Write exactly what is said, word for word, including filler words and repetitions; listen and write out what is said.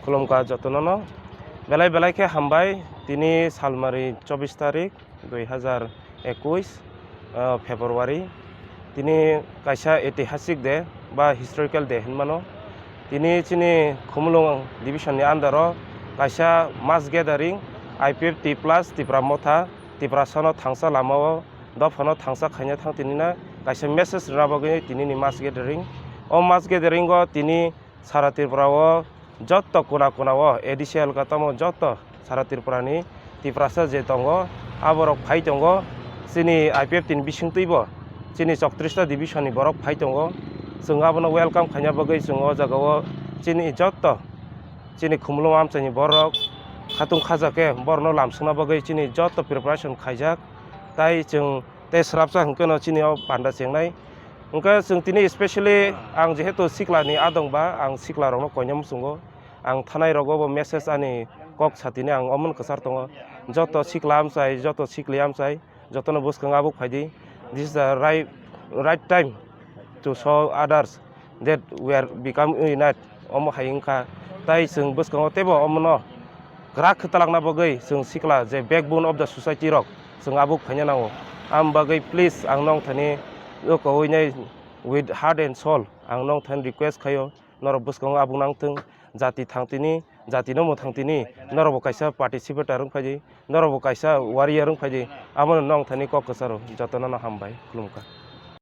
Khulumkha jotono no. Belai belai khe hambai, tini salmari chobbish tarik, dui hazar ekush, ah, February. Tini kaisa etihasik day ba historical day hinmano. Tini chini Khumulwng division ni under o kaisa mass gathering, I P F T plus Tipra Motha, Tiprasa no thangsa lama o, dopha no thangsa khaina thang tini na kaisa message rwna bagwi tini ni mass gathering. O mass gathering o tini Sara Tripura o jotto kona kona o A D C elaka tamo jotto Sara Tripura ni Tiprasa je tongo, aborok phai tongo. Chini I P F T ni bisingtwi bo chini chowtris ta division ni borok phai tongo. Chwng abono welcome khaina bagwi chwng o jaga o chini jotto chini Khumulwng amchaini borok khatung khaja khe borokno lamsokna bagwi chini jotto preparation khaijak. Tai chwng tei srapsa hwnkhe no chini o panda chengnai. Hwnkhe chwng tini specially ang jehetu sikla ni adong ba, ang sikla rokno koinai muchungo. Ang thanai rogo bo message ani kok satini ang omono kwchar tongo. Joto sikla amchai, joto sikli amchai, jotono bwskango abuk phaidi. This is the right, right time to show others that we are become unite. Omo hai wngkha. Tai chwng bwskango teibo omono kwrak khe talakna bagwi chwng sikla je backbone of the society rok chwng abuk phaina nango. Am bagwi please ang nong thani o kowinai with heart and soul ang nong thani request khaio, norok bwskango abuk nangthwng, jati thang tini, jati no mwthang tini, norok bo kaisa participator wng phaidi, norok bo kaisa warrior wng phaidi, abono nong thani kok kwcharo jotono no hambai khulumkha.